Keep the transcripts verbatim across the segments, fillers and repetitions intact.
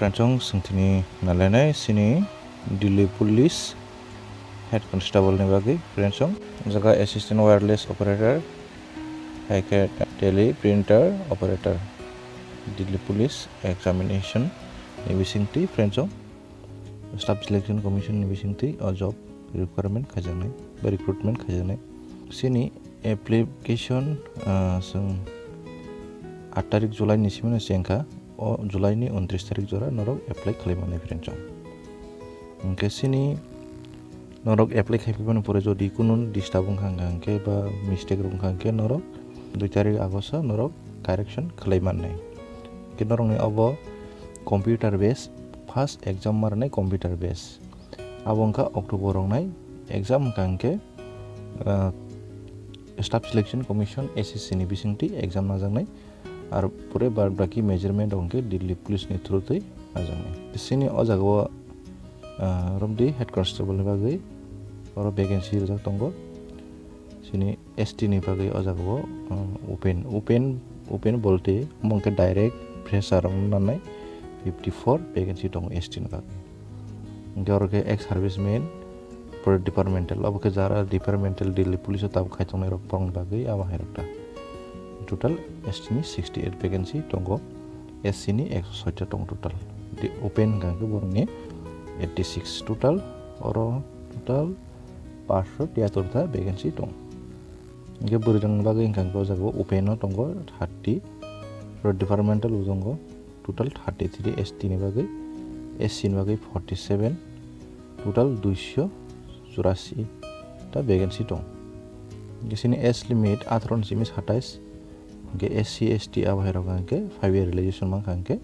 Friendsong sengtini nalenai sini Delhi Police Head Constable ni bagwi friendsong jaga assistant wireless operator, hai khe tele printer operator. Delhi Police examination ni bisingtwi friendsong Staff Selection Commission ni bisingtwi o job requirement khaijaknai ba recruitment khaijaknai. Sini application, ah, chwng aat tarik July ni simi no chengkha, o July ni untris tarik jora norok apply khlai mannai friendsong. Hwnkhe sini norok apply khai phaiphano pore jodi kunu disturb wngkha hwnkha hwnkhe ba mistake rok wngkha hwnkhe norok dui tarik August o norok correction khlai mannai. Hwnkhe norokni obo computer base first exam ma rwnai computer base. Abo wngkha October roknai exam wngkha hwnkhe, ah, Staff Selection Commission, S S C ni bisingtwi exam najaknai. Ar pore bad baki measurement rok hwnkhe Delhi Police ni through twi najaknai. Sini o jaga o, ah, romdi head constable ni bagwi oro vacancy rijak tongo. Sini S T ni bagwi o jaga o, ah, open, open, open bolte omo hwnkhe direct fresher rok no nanai fifty four vacancy tongo S T ni bagwi. Hwnkhe oro khe ex serviceman, pore departmental, obo khe jara departmental Delhi Police o tabuk khai tongnai rok borokni bagwi abo hai rok ta. Total S T ni sixty eight vacancy tongo, S C ni ekso soi ta tongo total. Di open hwnkha khe borokni eighty six total, oro total paanch sho tiyatur ta vacancy tongo. Hwnkhe bwrwi rokni bagwi hwnkha khe o jaga o open o tongo thirty, oro departmental bo tongo. Total thirty three, S T ni bagwi, S C ni bagwi forty seven, total duiso churasi ta vacancy tong. Hwnkhe sini age limit atharo ni simi satais, hwnkhe S C, S T abo hai rok hwnkhe five year relaxation mankha hwnkhe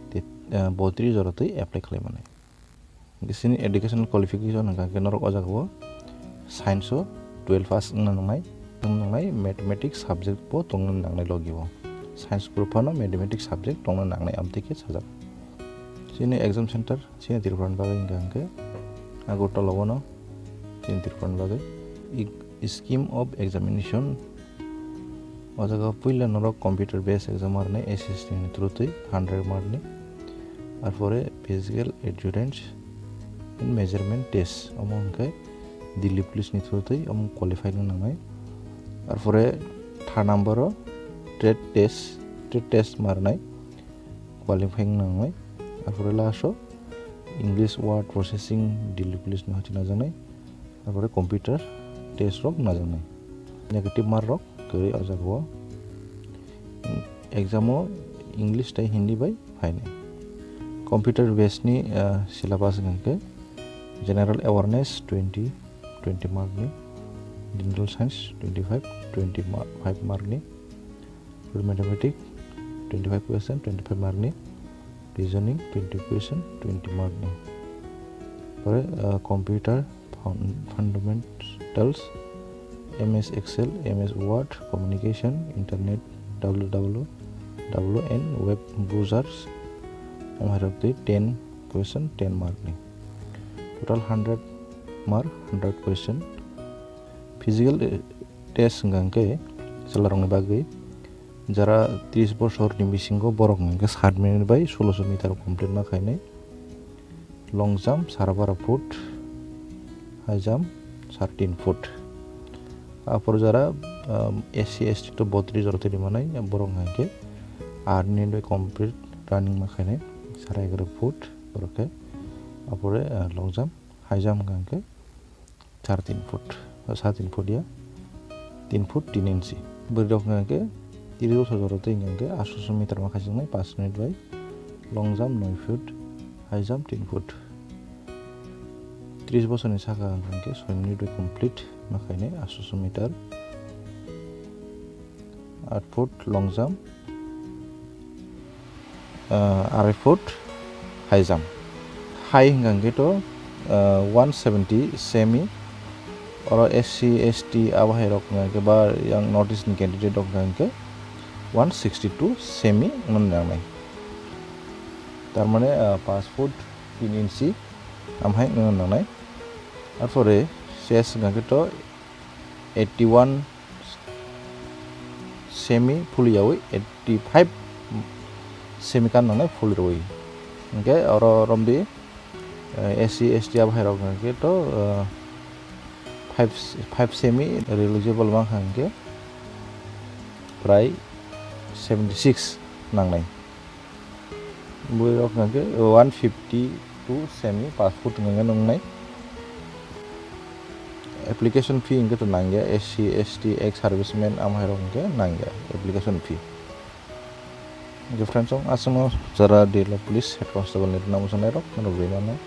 te, ah, botris jora twi apply khlai mannai. Hwnkhe sini educational qualification hwnkha khe norok o jaga o science o twelve pass wngna nangnai, wngna nangnai, mathematics subject bo tongna nangnai logi o. Science group phano mathematics subject tongna nangnai amtwi khe sajak. Chini exam center chini Tripura ni bagwi hwnkha hwnkhe Agartala o no chini Tripura ni bagwi. I-, scheme of examination. O jaga puila norok computer based exam arwnai S S T ni through twi hundred mark ni. Arpore physical endurance and measurement test, omo hwnkhe Delhi Police ni through twi omo qualify wngna nangnai. Arpore third number o trade test, trade test marwnai qualify wngna nangnai. Arpore last o English word processing Delhi Police ni hoite najaknai. Arpore computer test rok najaknai. Negative mark rok kwrwi o jaga o. Exam o English tei Hindi bai phainai. Computer based ni, ah, syllabus hwnkha khe general awareness twenty, twenty mark ni, general science twenty five, twenty ma-, five mark ni, mathematics twenty five question, twenty five mark ni, reasoning twenty question, twenty mark ni. Pore, ah, computer fun-, fundamentals, M S Excel, M S Word, communication, internet, W W W and web browsers, omo hai rok twi ten question, ten mark ni. Total hundred mark, hundred question. Physical, eh, test hwnkha hwnkhe chwla rokni bagwi jara tris bosor ni bisingo borok hwnkha hwnkhe sat minute bai soloso meter complete ma khainai. Long jump sara bara foot, high jump sara tin foot. Apor jara, um, S C S T to botris jora twi manai, borok hwnkha hwnkhe aat minute bai complete running ma khainai, sara egaroh foot borok khe. Apore, uh, long jump, high jump hwnkha hwnkhe sara tin foot, sara tin foot ya, tin foot tin inchi. Bwrwi rok hwnkha hwnkhe tris bosor jora twi hwnkha hwnkhe aatso meter ma khaijaknai panch minute bai. Long jump noi foot, high jump tin foot. Tris bosorni saka hwnkha hwnkhe soi minute bai complete ma khainai aatso meter. Aat foot long jump, ah, arai foot high jump. High hwnkha hwnkhe to, ah, one seventy semi, oro S C, S T abo hai rok hwnkha hwnkhe ba yang North East ni candidate rok hwnkha hwnkhe one sixty two semi wngna nangnai. Tar mane, ah, panch foot tin inchi amhai wngna nangnai. Arpore chest hwnkha hwnkhe to eighty one semi full yaui, eighty five semi kan nangnai full rwi. Hingke oro romdi, eh, S C, S T abo hai rok hingke to, eh, five, five semi eligible wngkha hingke prai seventy six nangnai. Borok hingke one fifty two semi passport hingke nangnai. Application fee hingke to nangya, S C, S T, ex serviceman amo hai rok hingke nangya application fee. Hingke friends, aswkno jara D L O police head constable ni rwna muchungnai rok, norok rimano.